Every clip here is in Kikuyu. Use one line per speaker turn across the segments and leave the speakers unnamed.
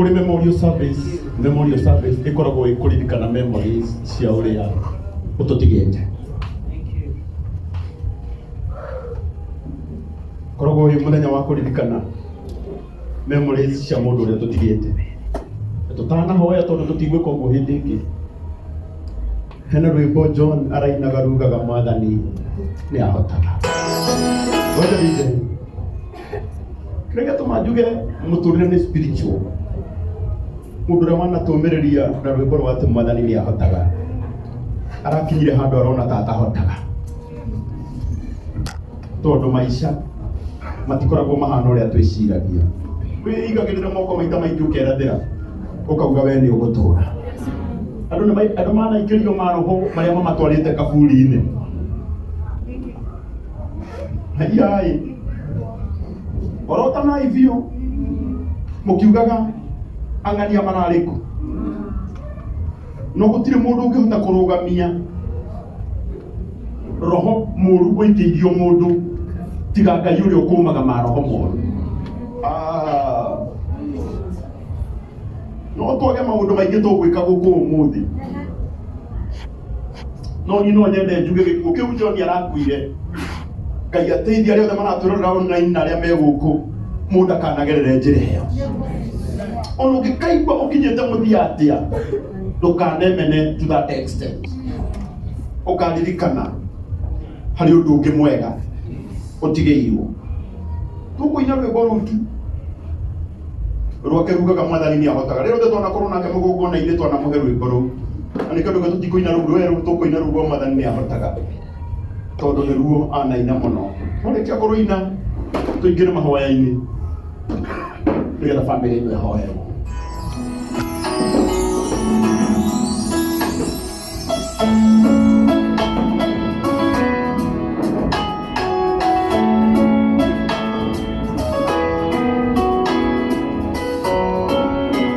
Kũrĩ memorial service, memorial service ĩkoragwo ĩ kũririkana memories cia ũrĩa ũtũtigĩte. Koragwo wĩ mũthenya wa kũririkana memories cia mũndũ ũrĩa tũtigĩte. Na tũtanahoya tondũ tũtigwĩka ũguo hĩndĩ ĩngĩ. Hena rwĩmbo John arainaga rugaga mwathani nĩ ahotaga. Ngoja DJ. Kĩrĩa gĩatũma njuge mũtũrĩre nĩ spiritual. Mũndũ ũrĩa wanatũmĩrĩria na rwĩmbo rwa atĩ mwathani nĩ ahotaga. Arakinyire handũ arona ta atahotaga. Tondũ maica matikoragwo mahana ũrĩa twĩciragia. Wĩigagĩrĩra moko maita maingĩ ũkerathĩra ũkauga we nĩ ũgũtũra. Andũ nĩ andũ manaikĩrio maroho marĩa mamatwarĩte kaburi-inĩ. Haiyaĩ orotanai biũ mũkiugaga ang'ania mararĩ kũ no gũtirĩ mũndũ ũngĩhota kũrũgamia roho mũru ũikĩirio mũndũ tiga Ngai ũrĩa ũkũmaga maroho moru. Ah. No twage maũndũ maingĩ tũgwĩka gũkũ ũmũthĩ no niĩ no nyende njuge gĩkuũ kĩu John arakuire Ngai ateithie arĩa othe maratwĩrorera online na arĩa me gũkũ mũndũ akanagerere njĩra ĩyo ona ũngĩkaigua ũkinyĩte mũthia atĩa ndũkanemene to that extent ũkaririkana harĩ ũndũ ũngĩ mwega ũtigĩirwo tũkũina rwĩmbo rũu tu rwake rugaga mwathani nĩ ahotaga rĩrĩa othe twanakorwo nake mũgongona-inĩ twanamũhe rwĩmbo rũu na nĩkĩo ndũga tũtikũina rũu rwerũ tũkũina rũu rwa mwathani nĩ ahotaga tondũ nĩruo anaina mũno twarĩkia kũrũina tũingĩre mahoya-inĩ nĩgetha bamĩrĩ ĩno ĩhoerwo.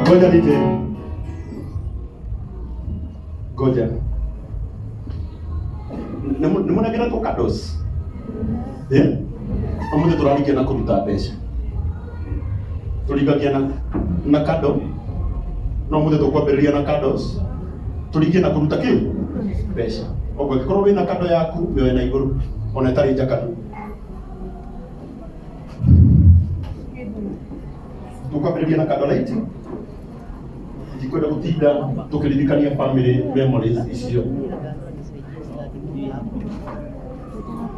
Ngoja DJ. Ngoja. Nĩ mũnengeretwo kados? Eh? Ũmũthĩ tũrarikia na kũruta mbeca. Tũringagia na kado. No ũmũthĩ tũkwambĩrĩria na kados. Tũringie na kũruta kĩ? Mbeca. Ũguo angĩkorwo wĩna kado yaku, mĩoe na igũrũ ona ĩtarĩ njakanu. Tũkwambĩrĩria na kado light. Ndikwenda gũtinda tũkĩririkania family memories icio.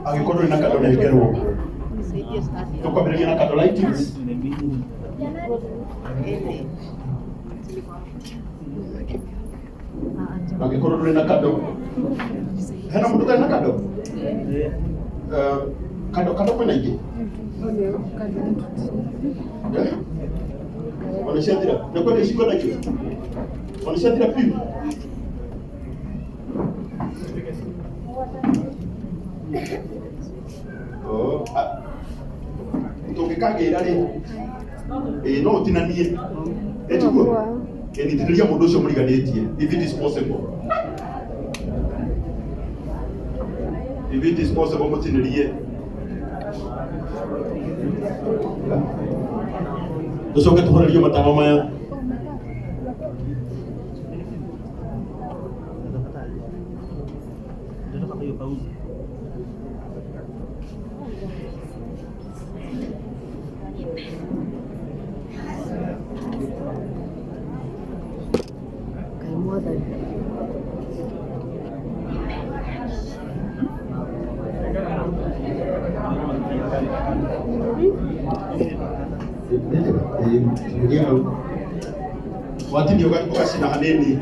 Angĩkorwo ndũrĩ na kado nengerwo. Tũkwambĩrĩria na kado lightings. Angĩkorwo ndũrĩ na kado. Hena mũndũ ũtarĩ na kado? Eh, kado kado kwĩna ingĩ? Eh? Ona ciathira. Na kwenda ici kwenda ikĩ? Ona ciathira biũ? Oh, ah. Tũngĩkagĩra rĩ, ĩĩ no ũtinanie. Ĩ tiguo? Ĩ nyiitĩrĩria mũndũ ũcio mũriganĩtie if it is possible. If it is possible mũtinĩrie. Tũcoke tũhorerio matawa maya.
Ngai mwathani.
Watinia ũgacina hanini.